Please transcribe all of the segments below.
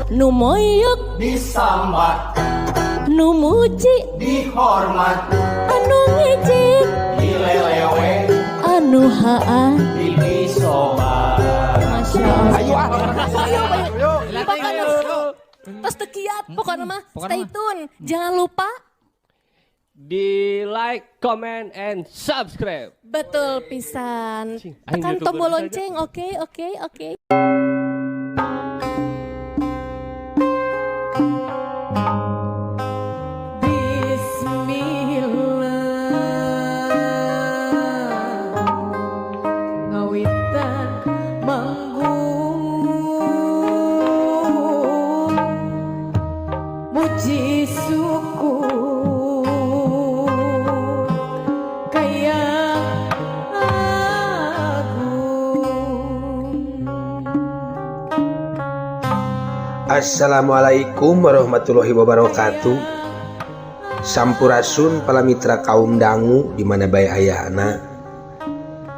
Nu moyok Disambat. Nu muji Dihormat. Anu ngejek Dilelewe. Anu haa Dipisobat. Masya Allah. Ayo ah. Ayo, ayo. Pokoknya tos teu kiat pokoknya mah Pokoknya stay mah. Tune. Jangan lupa Di like, comment, and subscribe. Betul pisan. Cing, aing Tekan YouTuber tombol saja. Lonceng. Oke. Bismillah ngawitan manggung muji syukur ka Yang Agung. Assalamualaikum warahmatullahi wabarakatuh. Sampurasun para mitra kaum dangu di mana bae ayana.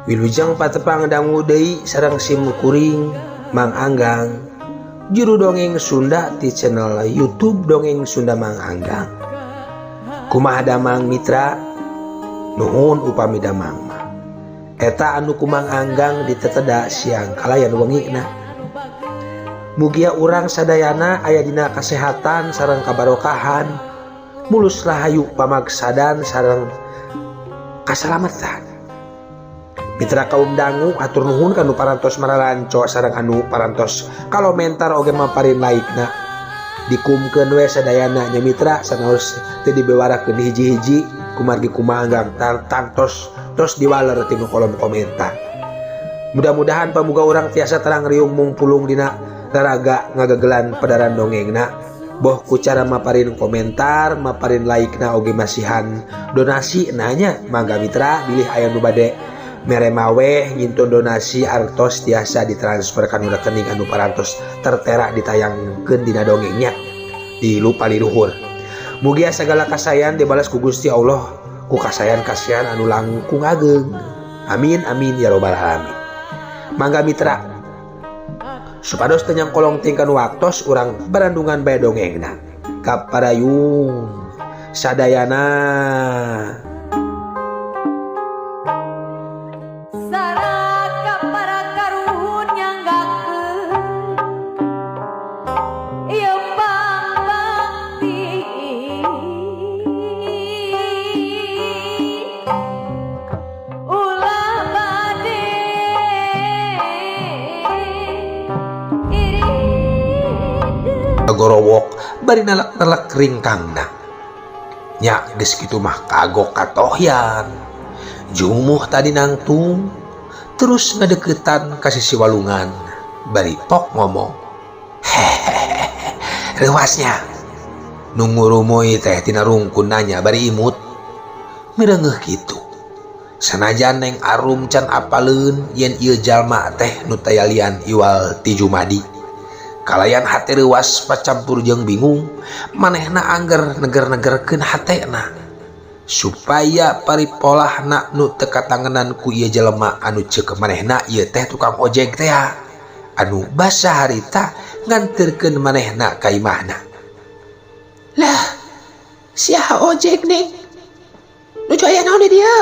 Wilujeng patepang dangu deui sareng sim kuring Mang Anggang, juru dongeng Sunda di channel YouTube Dongeng Sunda Mang Anggang. Kumaha damang, mitra? Nuhun upami damang mah. Eta anu ku Mang Anggang diteteda siang kalayan wengina. Mugia urang sadayana aya dina kasehatan sareng kabarokahan, mulus rahayu pamagsadan sareng kasalamatan. Mitra kaum dangu, atur nuhun kanu parantos mararanco sareng anu parantos kalomentar oge maparin like-na. Dikumkeun we sadayana nya, mitra, sanaos teu dibewarakeun hiji-hiji kumargi ku Mang Anggang tangtos tos diwaler tinu kolom komentar. Mudah-mudahan pamuga urang tiasa terang riung mungpulung dina raraga ngagagelan pedaran dongengna, boh ku cara maparin komentar, maparin like na oge masihan donasi nanya. Mangga, mitra, bilih aya nu bade mere maweh ngintun donasi artos tiasa ditransfer kanu rekening anu parantos tertera ditayangkeun dina dongengnya di lupa liluhur. Mugia segala kasayan dibalas ku Gusti Allah ku kasayan-kasayan anu langkung ageng. Amin amin ya robbal alamin. Mangga, mitra, supados teu nyangkolong tingkan waktos, urang barandungan bae dongengna. Kaparayung sadayana. Saraka para karuhun nyanggakeun ieu pangbakti ulah bade iri. Gorowok bari nalak-nalak ringkangna nya. Geus kitu mah kagok katohyan jumuh tadi nangtung terus ngadeukeutan ka sisi walungan bari pok ngomong, "Hehehe, reuasnya." Nu ngurumuy teh tina rungkun nanya bari imut mireungeuh kitu. Sanajan Neng Arum can apaleun yen ieu jalma teh nu tayalian iwal ti Jumadi, kalayan hate reuas pacampur jeung bingung. Manehna angger neger-negerkeun hatena supaya paripolahna nu teu katangenan ku ieu jelema anu ceuk manehna ieu teh tukang ojek teh anu basa harita nganterkeun manehna ka imahna. "Lah, sia ojek, Neng? Nuju aya naon di dieu?"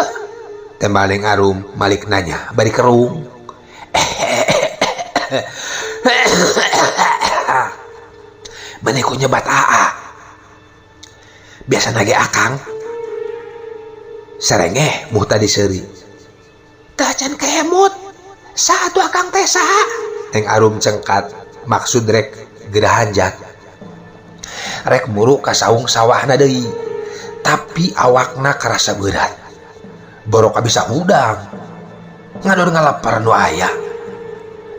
Tembal Neng Arum malik nanya bari kerung. "Maneh ku nyebat aa biasa nage akang." Serengeh muh tadi seuri. "Tah, can kemut saha tuh akang teh, saha?" Neng Arum cengkat maksud rek gerahanjat rek muru ka saung sawahna deui, tapi awakna karasa berat borok bisa hudang ngador ngalapar nu aya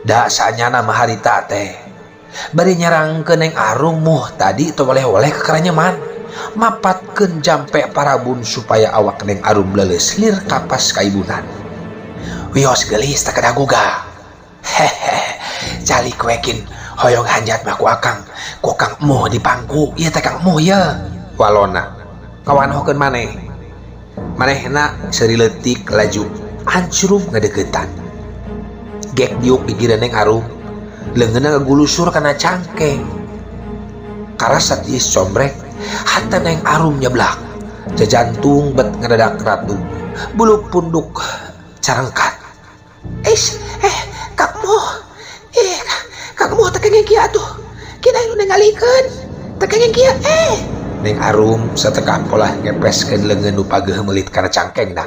da sanyana mah harita teh. Bari nyerangkeun Neng Arum, muh tadi teu oleh-oleh kekaranyeman mapatkeun jampe parabun supaya awak Neng Arum leuleus lir kapas kaibunan. "Wios, geulis, teu kedah gugah. Hehe, calik we kin hoyong hanjat mah ku akang, ku kang emuh di pangku ieu teh, kang emuh ye," walona ngawanohkeun maneh. Manehna seuri leutik laju ancrub ngadeuketan gek diuk gigireun Neng Arum, leungeunna ngagulusur kana cangkeng. Karasa tiis combrek, hate Neng Arum nyeblak. Jajantung bet ngadadak ratu, bulu punduk carengkat. Eish, Kang Mo. Kang Mo teu kenging kieu atuh. Kieu anu ningalikeun. Teu kenging kieu eh. Neng Arum satekah polah ngepeskeun leungeun nu pageuh meulit kana cangkengna.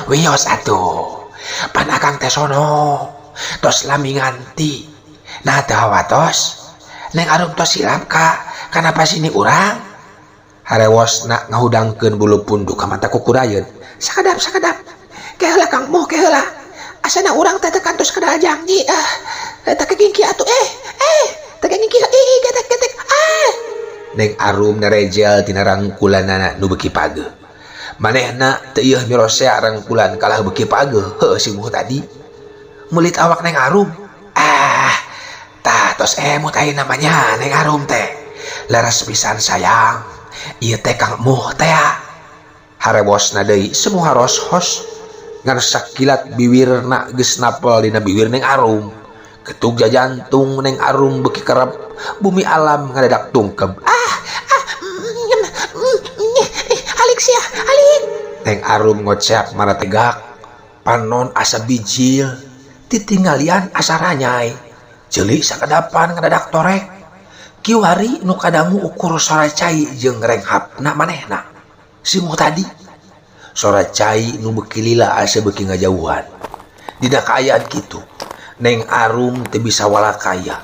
Wios atuh. Pan akang teh sono. Tos lami nganti. Nah teu hawatos. Neng Arum tos silap ka kana pasini urang. Harewosna ngahudangkeun bulu punduk ka mata kukurayeun. Sakedap sakedap. Ke heula Kang Mo ke heula. Asana urang teh teu kantos kadal janji. Teu kenging kieu atuh teu kenging kieu ih getek getek ah. Neng Arum narejel tina rangkulanana nu beuki pageuh. Manehna teu ieuh mirosea rangkulan kalah beuki pageuh heueuh si Muh tadi. Meulit awak Neng Arum. Ah, tah tos emut ayeuna mah nya Neng Arum teh. Leres pisan sayang. Ieu teh Kang Muh teh. Harewosna deui semua haros-hos ngan sakilat biwirna geus napel dina biwir Neng Arum. Ketug jajantung Neng Arum beuki kerep, bumi alam ngadadak tungkeb. Alik sia, alik. Neng Arum ngoceak marategak, panon asa bijil, titinggalian asa ranyai. Ceuli sakedapan ngadadak torek. Kiwari nu kadangu ukur sora cai jeung renghapna manehna. Si Muh tadi. Sora cai nu beuki lila asa beuki ngajauhan. Dina kaayaan kitu, Neng Arum teu bisa walakaya.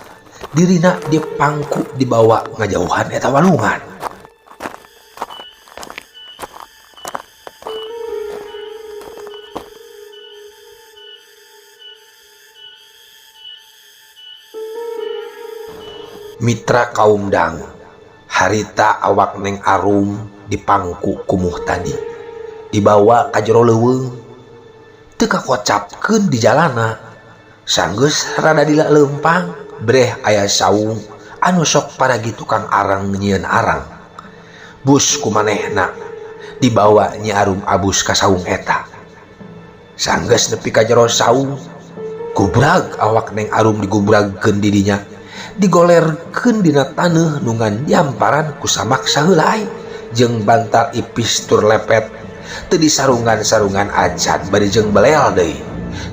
Dirina dipangku dibawa ngajauhan eta walungan. Mitra kaum dangu, harita awak Neng Arum dipangku ku Muh tadi, dibawa ka jero leuweung, teu kakocapkeun di jalana. Sanggeus rada dila leumpang, breh aya saung anu sok paragi tukang arang nyieun arang. Bus ku manehna dibawa Nyi Arum abus ka saung eta. Sanggeus nepi ka jero saung, gubrag awak Neng Arum digubragkeun di dinya. Digolerkeun dina taneuh nu ngan diamparan ku samak saheulai jeung bantal ipis tur lepet teu disarungan-sarungan acan bari jeung belel deui.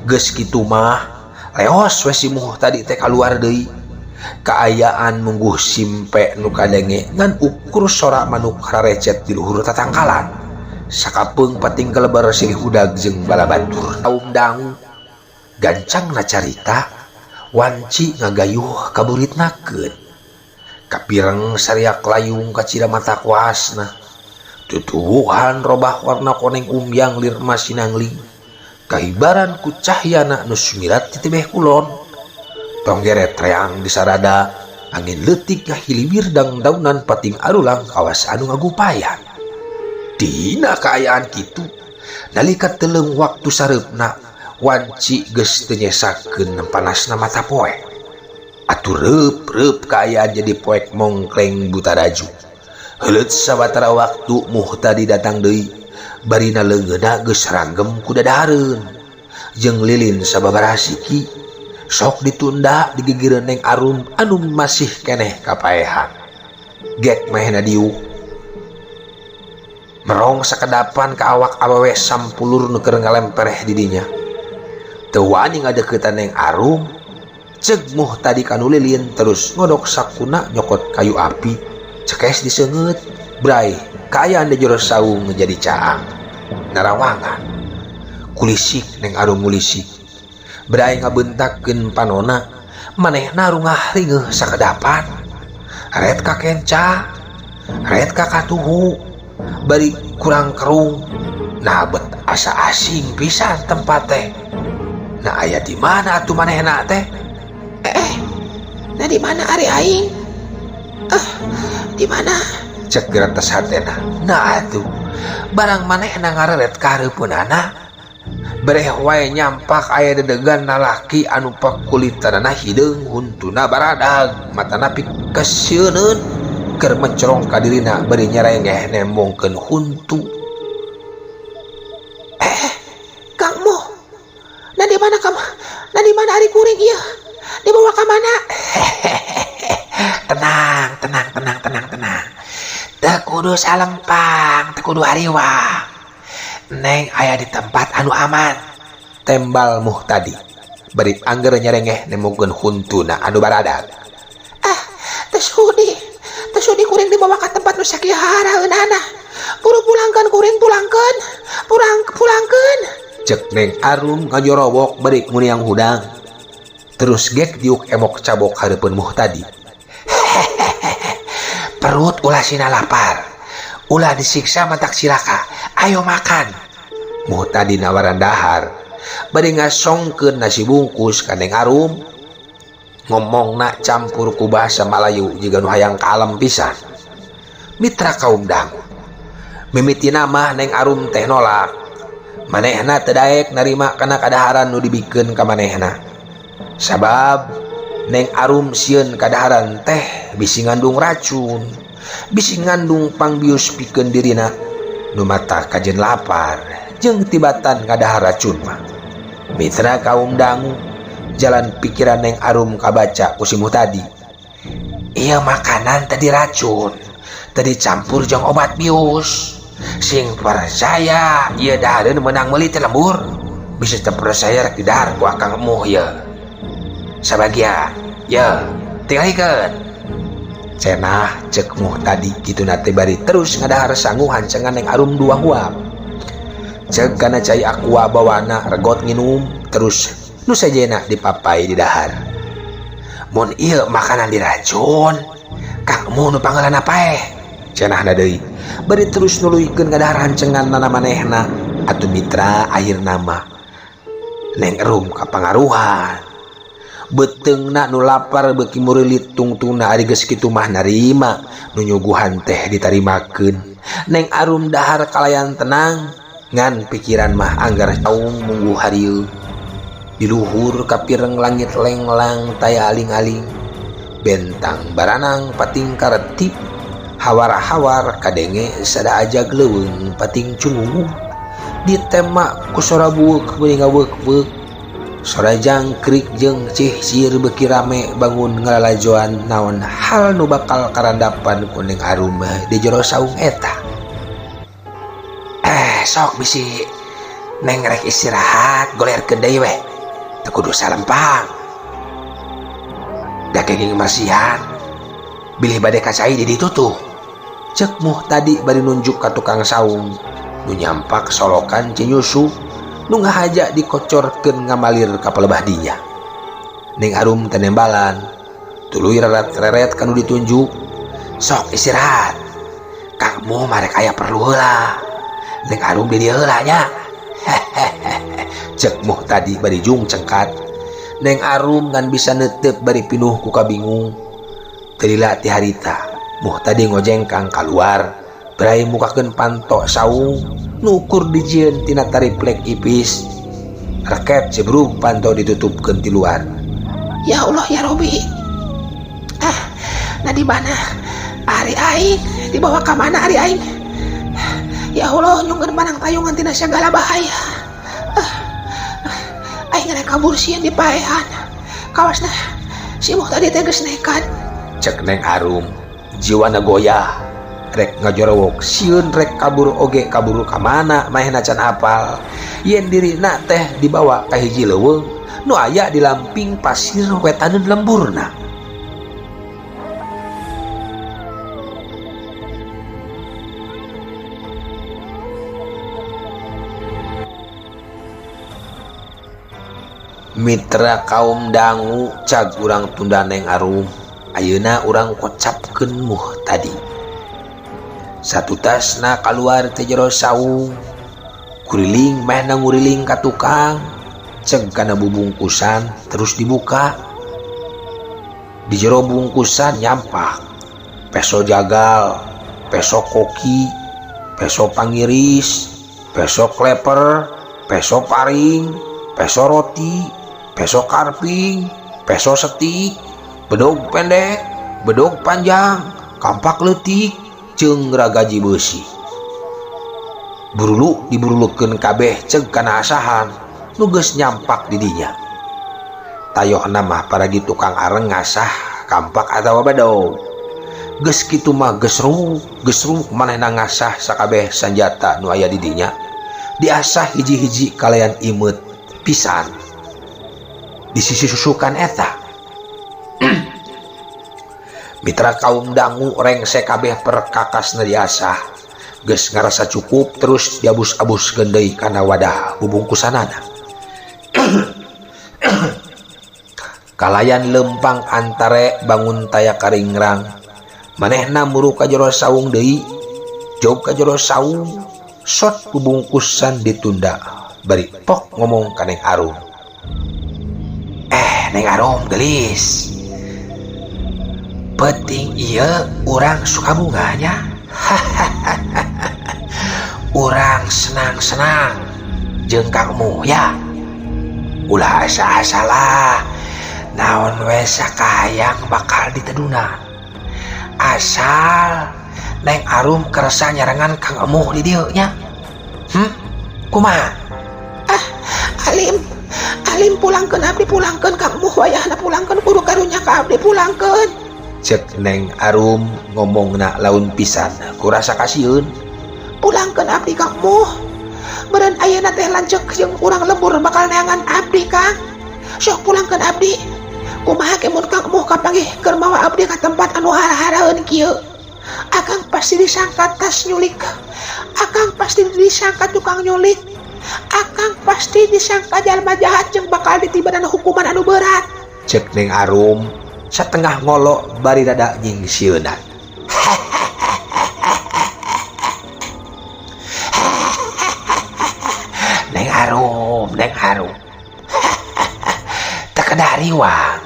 Geus kitu mah leos we si Muh tadi teh kaluar deui. Kaayaan mungguh simpe nu kadenge ngan ukur sora manuk rarecet di luhur tatangkalan. Sakapeung pating kelebar silih udag jeung balabatur. Kaum dangu gancangna carita wanci ngagayuh kaburitnakeun. Kapireng sariak layung kacida mata kuasna. Tutuwuhan robah warna koneng umyang lir masinangling. Kahibaran ku cahyana nu sumirat ti tebeh kulon. Tonggeret reang disarada, angin leutik ngahiliwir dangdaunan pating arulang kawas anu ngagupayan. Dina kaayaan kitu, nalika teuleum waktu sareupna, wanci geus teu nyesakeun panasna mata poek. Atuh reup-reup kaayaan jadi poek mongkleng buta raju. Heuleut sabatara waktu Muh tadi datang deui, barina leungeunna geus ranggem ku dadahareun. Jeung lilin sababaraha siki sok ditunda digigireun Neng Arum anu masih keneh kapaehan. Gek manehna diuk. Merong sakedapan ka awak awewe sampulur nu keur ngalempereh di dinya. Teu wani ngadeuketan Neng Arum, ceuk Muh tadi kanu lilin terus ngodok sakuna nyokot kayu api, cekes diseungeut, bray kaayaan di jero saung jadi caang. Narawangan. Kulisik Neng Arum ngulisik. Bray ngabeuntakkeun panona, manehna rungah ringeuh sakedapan. Ret ka kenca, ret ka katuhu, bari kurang kerung. Nah bet asa asing pisan tempat teh. Nah aya di mana atuh manehna teh? Nah di mana ari aing? Di mana? Cek geretes hatena. Nah atuh barang manehna ngareret ka hareupeunana. Bereh wae nyampak aya dedegan lalaki anu pakulitanana hideung huntuna baradag, matana pikasieun keur mencorong ka dirina bari nyerengeh nembongkeun huntu. Kang Mo. Nah di mana kamu? Nah di mana ari kuring ieu? Dibawa ka mana? Tenang, kudu salempang, teu kudu hariwang. Neng aya di tempat anu aman. Tembal Muhtadi bari angger nyerengeh nemukeun huntuna anu baradag. Ah, teu sudi. Teu sudi kuring dibawa ka tempat nu sakieu haraeunana. Buru pulangkeun kuring pulangkeun. Pulang pulangkeun. Cek Neng Arum ngajorowok bari nguniang hudang. Terus gek diuk emok cabok hareupeun Muhtadi. Perut ulah sina lapar. Ulah disiksa matak cilaka. Ayo makan. Muhtadi nawaran dahar. Bari ngasongkeun nasi bungkus ka Neng Arum. Ngomongna campur ku bahasa Malayu jiga nu hayang kalem pisan. Mitra kaum dangu. Mimitina mah Neng Arum teh nolak. Manehna teu daek narima kana kadaharan nu dibikeun ka manehna. Sabab Neng Arum sieun kadaharan teh bisi ngandung racun, bisi ngandung pangbius pikeun dirina nu mata kajen lapar jeung tibatan ngadahar racun mah. Mitra kaum dangu, jalan pikiran Neng Arum kabaca ku si Muhtadi. Ieu makanan tadi racun, tadi campur jeung obat bius. Sing percaya ieu dahareun meunang meuli teh lembur. Bisa teu percaya rek didahar ku Akang Emuh ieu. Sabagian, ye, tinggalikeun. Cenah cek Muhtadi kituna teh bari terus ngadahar sangu hancengan Neng Arum dua huap. Cek kana cai aqua bawana regot nginum terus nu sejena dipapai di dahar. Mun ieu makanan diracun, Kang Emuh nu pangeulana paeh. Cenahna deui bari terus nuluykeun ngadahar hancengan nana manehna. Atuh mitra akhirna mah Neng Arum kapangaruhan. Beuteungna nu lapar beuki murilit tungtungna ari geus kitu mah narima nu nyuguhan teh ditarimakeun. Neng Arum dahar kalayan tenang ngan pikiran mah anggar saung munggu harieu. Di luhur kapireng langit lenglang taya aling-aling. Bentang baranang pating karetip hawar-hawar kadenge sada ajag leuweung pating cungungu. Ditema ku sora bueuk beuring ngaweukwek. Sora jangkrik jeung cihcir beuki rame bangun ngalalajoan naon hal nu bakal karandapan ku Neng Arum di jero saung eta. Sok bisi Neng rek istirahat golerkeun deui weh. Teu kudu salempang. Da kenging mersihan. Bilih bade ka cai di ditu tuh. Cek Muhtadi bari nunjuk ka tukang saung nu nyampak solokan cinyusu nu ngahaja dikocorkeun ngamalir ka palebah dinya. Neng Arum tenembalan tuluy reret-reret kanu ditunjuk. Sok istirahat. Kang Emuh marek aya perlu heula. Neng Arum di dieu heula nya. Cek Muhtadi bari jung cengkat. Neng Arum ngan bisa neuteup bari pinuh ku kabingung. Teu lila ti harita Muhtadi ngojengkang kaluar brai mukakeun panto saung nu ukur dijieun tina tariplek ipis. Reket jebrug panto ditutupkeun ti luar. Ya Allah ya Robi. Ah, nah di mana ari aing? Dibawa ka mana ari aing? Ya Allah, nyungkeun panang tayungan tina sagala bahaya. Ah, aing rek kabur sieun di paehan. Kawasna si Muhtadi teh geus nekat. Cek Neng Arum, jiwana goyah. Rek ngajorowok sieun rek kabur oge kabur ka mana manehna can apal. Yen dirina teh dibawa ka hiji leuweung nu aya di lamping pasir wetaneun lemburna. Mitra kaum dangu cag urang tunda Neng Arum. Ayeuna urang kocapkeun Muhtadi. Satutasna kaluar teh jero saung. Kuriling mehna nguriling ka tukang. Ceg kana bubungkusan terus dibuka. Di jero bungkusan nyampak peso jagal, peso koki, peso pangiris, peso kleper, peso paring, peso roti, peso karping, peso setik, bedog pendek, bedog panjang, kampak leutik, jeung ragaji beusi. Burulu diburulukeun kabeh ceg kana asahan nu geus nyampak di dinya. Tayohna mah paragi tukang areng ngasah kampak atawa bedog. Geus kitu mah geus ruk manehna ngasah sakabeh sanjata nu aya di dinya. Diasah hiji-hiji kalayan imeut pisan. Di sisi susukan eta. Mitra kaum dangu rengse kabeh perkakasna diasah. Geus ngarasa cukup terus diabus-abuskeun deui kana wadah bubungkusanana. Kalayan lempang antare bangun taya karingrang. Manehna muru ka jero saung deui, jauh ka jero saung, sot bubungkusan ditunda. Bari pok ngomong ka Neng Arum. Neng Arum gelis. Penting ieu urang suka bunganya. Urang senang-senang jeung Kang Mu ya. Ulah asa-asalah. Naon we sakahayang bakal ditedunan. Asal Neng Arum kersa nyarengan Kang Emuh di dieu nya. Kumaha? Ah, Alim, Alim pulangkeun abdi pulangkeun Kang Emuh wayahna pulangkeun kudu karunya ka abdi pulangkeun. Cek Neng Arum ngomongna laun pisan kurasa kasieun. Pulangkeun abdi Kang Emuh. Meureun ayeuna teh lanceuk jeung urang lembur bakal neangan abdi Kang. Sok pulangkeun abdi. Kumaha ke mun Kang Emuh kapanggih keur mawa abdi ka tempat anu hara-haraeun kieu. Akang pasti disangka tas nyulik. Akang pasti disangka tukang nyulik. Akang pasti disangka jalma jahat jeung bakal ditibanan hukuman anu berat. Cek Neng Arum satengah ngolok bari rada nyingsieunan. Neng Arum, Neng Arum. Teu riwang.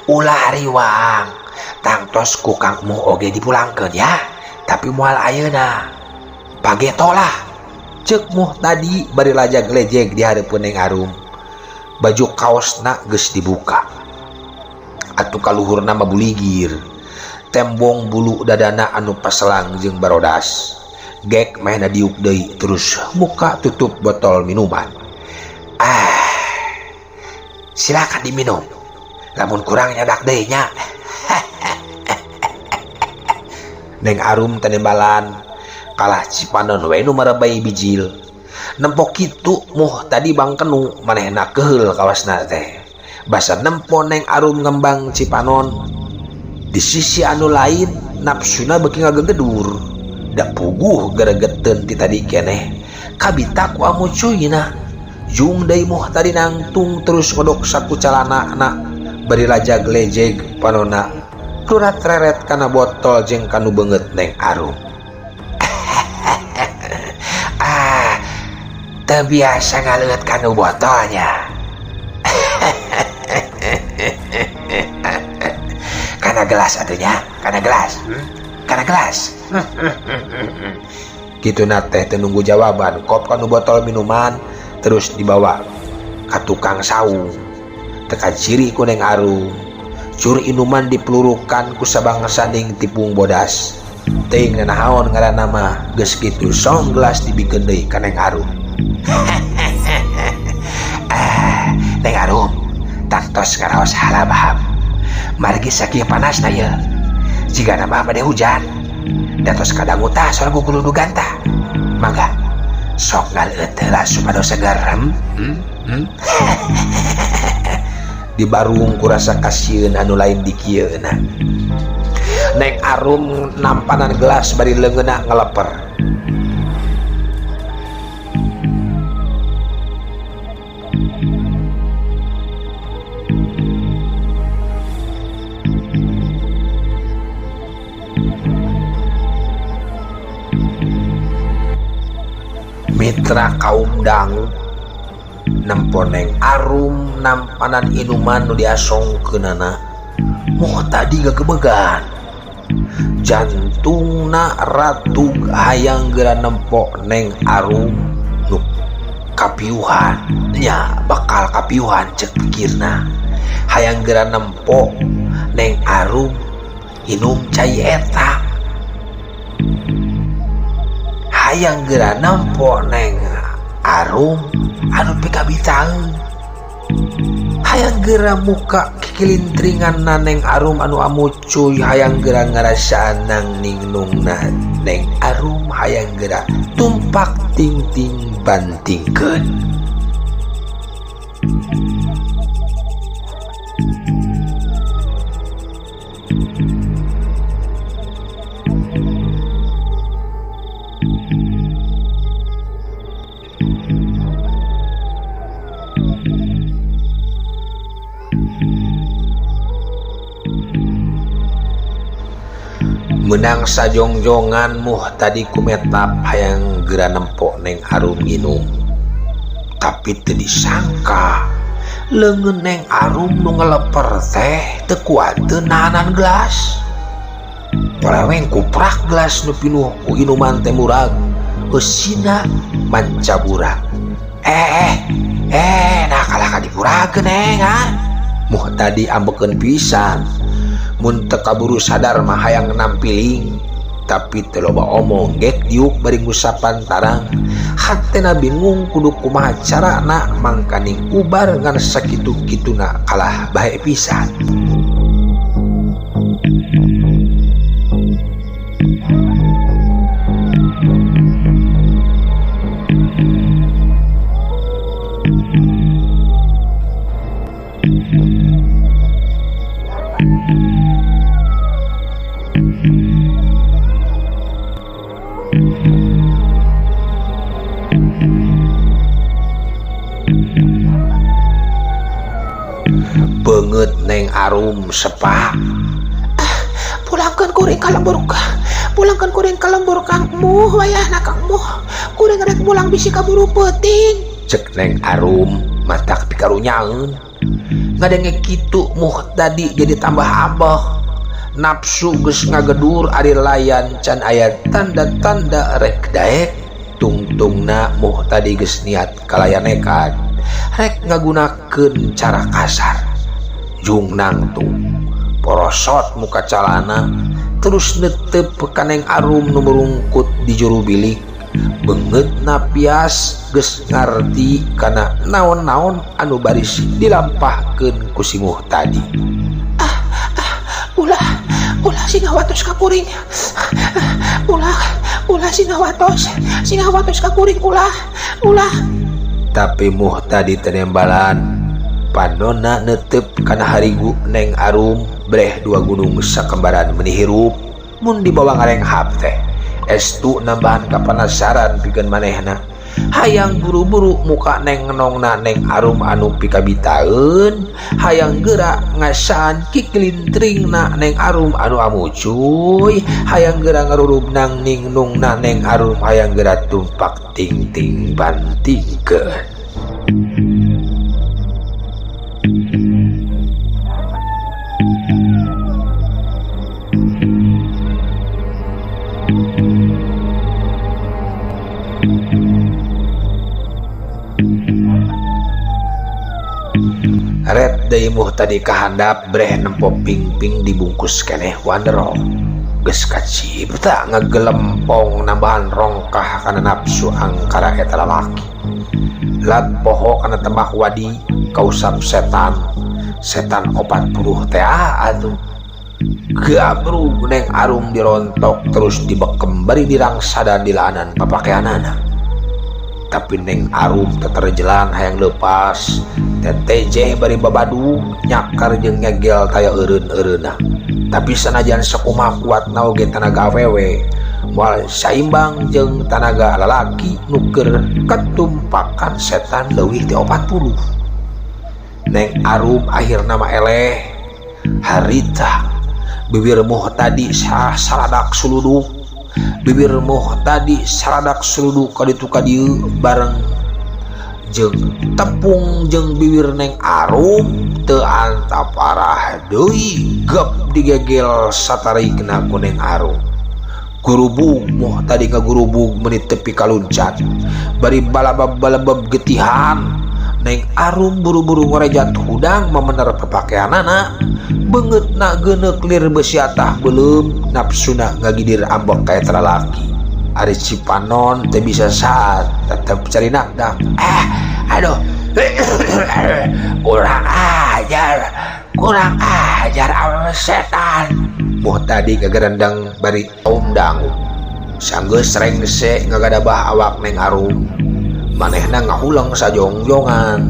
Ulah riwang. Tangtos ku Kang Emuh oge dipulangkeun ya. Tapi moal ayeuna. Pageto lah. Ceuk Muh tadi bari lajag lejeg di hareupeun Neng Arum. Baju kaosna geus dibuka. Atuh kaluhurna mah buligir. Tembong bulu dadana anu paselang jeung barodas. Gek mehna diuk deui terus muka tutup botol minuman. Ah, silakan diminum. Lamun kurang nyadak deui nya. Neng Arum tanembalan kalah cipanon we nu marebay bijil. Nempo kitu Muh tadi bangkenu manehna keheul kawasna teh. Basa nempo Neng Arum ngembang cipanon. Di sisi anu lain nafsuna beuki ngagegedur. Da puguh geregeteun ti tadi keneh. Kabita ku amu cuyna. Jung deui Muh tadi nangtung terus ngodok saku calana na bari lajag lejeg panona. Rurat reret kana botol jeung kanu beungeut Neng Arum. Ah, teu biasa ngaleueut kanu botolnya. Kana gelas atunya, kana gelas. Kana gelas. Kitu na teh teu nunggu jawaban, kop kanu botol minuman terus dibawa ka tukang saung. Teka ciri ku Neng Arum. Cur inuman dipelurukan ku sabangsaning tipung bodas. Teuing nanaon ngaranna mah geus kitu song gelas dibikeun deui ka Neng Arum. Ah, Neng Arum, tangtos ngaraos halabaham. Margi sakieu panasna ieu. Jigana mah bade hujan. Datos kadangu tah soal guguludugan tah. Mangga sok ngaleueut heula supados seger. Di barung kurasa kasieun anu lain dikieuna. Neng Arum nampanan gelas bari leungeunna ngeleper. Mitra kaum dangu nempo Neng Arum nampanan inuman nu diasongkeunana. Moh tadi gagebegan. Jantungna ratug hayang geura nempo Neng Arum nu kapiuhan. Nya bakal kapiuhan cek pikirna. Hayang geura nempo Neng Arum inum cai eta. Hayang geura nempo Neng Arum anu pikabitaeun. Hayang geura muka kikilintringan na Neng Arum anu amucuy, hayang geura ngarasaan nang ningnungna Neng Arum, hayang geura tumpak ting-ting bantingkeun. Menang sajongjongan Muhtadi kumetap hayang geura nempo Neng Arum nginum. Tapi teu disangka leungeun Neng Arum nu ngeleper teh teu kuateun nahanan gelas. Paleweng kuprak gelas nu pinuh ku inuman teh murag, eusina mancabura. Nah kalah ka dipurageun Neng ah. Muhtadi ambekeun pisan. Mun teu kaburu sadar mah hayang nampiling, tapi teu loba omong gek diuk bari ngusapan tarang. Hatena bingung kudu kumaha carana mangkaning ubar ngan sakitu-kituna kalah bae pisan. Beungeut Neng Arum sepa. Pulangkeun kuring ka lembur, pulangkeun kuring ka lembur Kang Muh, wayahna Kang Muh. Kuring rek mulang bisi kaburu peuting. Cek Neng Arum matak pikarunyaeun. Ngadenge kitu Muhtadi jadi tambah ambeh. Nafsu geus ngagedur ari layan can aya tanda-tanda rek daek. Tungtungna Muhtadi geus niat kalayan nekat rek ngagunakeun cara kasar. Jung nangtung porosot muka calana terus netep ka Neng Arum nu merungkut di juru bilik. Beungeutna pias geus ngarti kana naon-naon anu baris dilampahkeun ku si Muhtadi. Ulah, ulah sing ngawatos ka kuring. Ulah, ulah sing ngawatos, sing ngawatos ka kuring, ulah, ulah. Tapi Muhtadi tenembalan. Panona netep kana harigu Neng Arum breh dua gunung sakembaran meni hirup mun dibawa ngarenghap teh. Estu nambahan kapanasaran pikeun manehna. Hayang buru-buru muka Neng nongna Neng Arum anu pikabitaeun, hayang geura ngasaan kikilintringna Neng Arum anu amucuy, hayang geura ngarurub nang ning nungna Neng Arum, hayang geura tumpak ting-ting bantingkeun. Red deui Muhtadi kahandap breh nempo ping-ping dibungkus keneh wanderol. Geus kacipta ngagelempong nambahan rongkah kana nafsu angkara eta lalaki. Lat poho kana tembak wadi kausap setan. Setan 40 teh atuh. Gabru Neng Arum dirontok terus dibekem bari dirangsadan dilaanan papakeanana. Tapi Neng Arum teterjelan hayang lepas. Tetejeh bari babadu nyakar jeung ngegel taya eureun-eureunna. Tapi sanajan sakumaha kuatna oge tanaga awewe moal saimbang jeung tanaga lalaki nu keur ketumpakan setan leuwih ti 40. Neng Arum akhirna mah eleh harita bibir Muhtadi saradak suluduk. Bibir Muhtadi saradak suluduk ka ditu ka dieu bareng jeung tepung jeung bibir Neng Arum teu antap parah deui gep digegel satarikna ku Neng Arum. Gurubug Muhtadi ngagurubug meuni tepi kaluncat bari balabab-balabab getihan. Neng Arum buru-buru ngorejat hudang memener papakeanana. Beungeutna geuneuk lir beusi atah beuleum nafsuna ngagidir ambek ka eta lalaki. Ari Cipanon teu bisa saat tetep cari nakdak. Aduh. Kurang ajar, kurang ajar awewe setan. Muhtadi ngagarendeng bari kaum dangu. Sanggeus rengse ngagadabah awak Neng Arum. Manehna ngahuleng sajongjongan.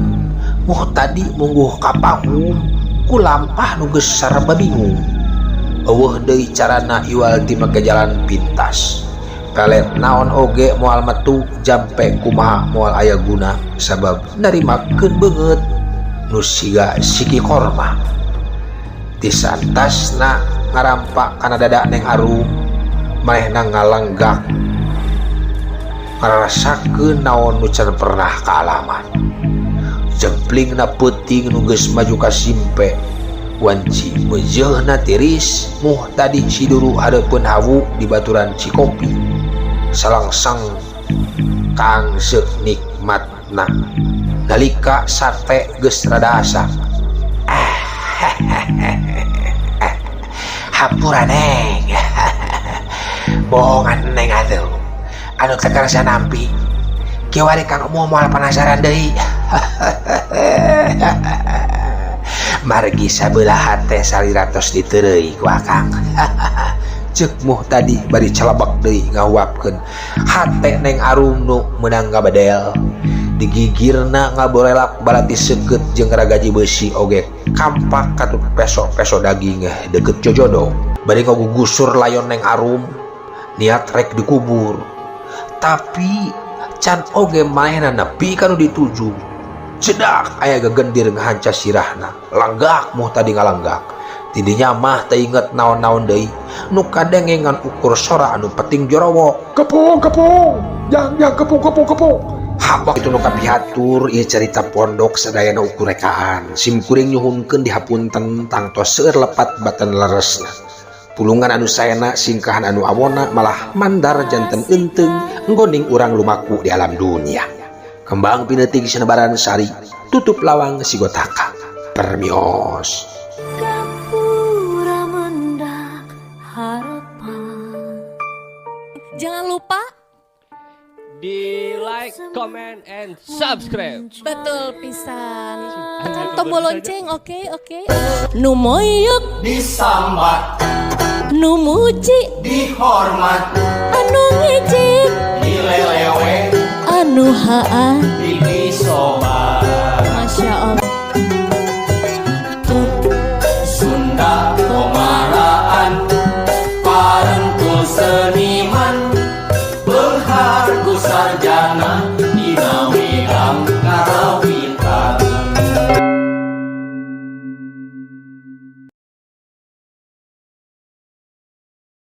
Muhtadi mungguh kapahum ku lampah nu geus saraba bingung. Euweuh deui carana iwal ti make jalan pintas. Pelet naon oge moal metu, jampe kumaha moal aya guna sabab narimakeun beungeut nu siga siki korma. Tisantasna ngarampak kana dada Neng Arum, manehna ngalenggak ngarasakeun naon nu can pernah kaalaman. Jemplingna peuting nu geus maju ka simpe, wanci meujeuhna tiris. Muhtadi siduru hareupeun hawu di baturan Cikopi. Salangsang kangseuk nikmatna nalika sate geus rada asak. Hampura, Neng, bohongan Neng atuh anu teu karasa nampi. Kiwari Kang Umuh moal penasaran deui, margi sabelah hate salira tos diteureuy ku Akang, ceuk Muhtadi bari celebek deui ngahuapkeun hate Neng Arum nu meunang ngabedel. Digigirna ngaborelak balati seukeut jeung ragaji beusi oge kampak katut peso-peso daging deukeut jojodo. Bari ngagugusur layon Neng Arum, niat rek dikubur, tapi can oge manehna nepi ka nu dituju, cedak aya gegendir ngahanca sirahna. Langgak Muhtadi ngalanggak. Tidinya mah teu inget naon-naon deui, nu kadenge ngan ukur sora anu penting jorowok. Kepung, kepung, yang yang kepung, kepung, kepung. Habak itu nu kapihatur ieu carita pondok sadayana ukur rekaan. Sim kuring nyuhunkeun dihapunten tangtos seueur lepat batan leresna. Pulungan anu saena, singkahan anu awona, malah mandar janten eunteung nggoning urang lumaku di alam dunia. Kembang pineuting sinebaran sari, tutup lawang sigotaka. Permios. Gapura mendak harapan. Jangan lupa di like, comment, and subscribe. Betul pisan. Tekan tombol lonceng, oke. Nu moyok Disambat, nu muji, dihormat, anu ngejek, dilelewe, anu haa. disobat. Masya Allah.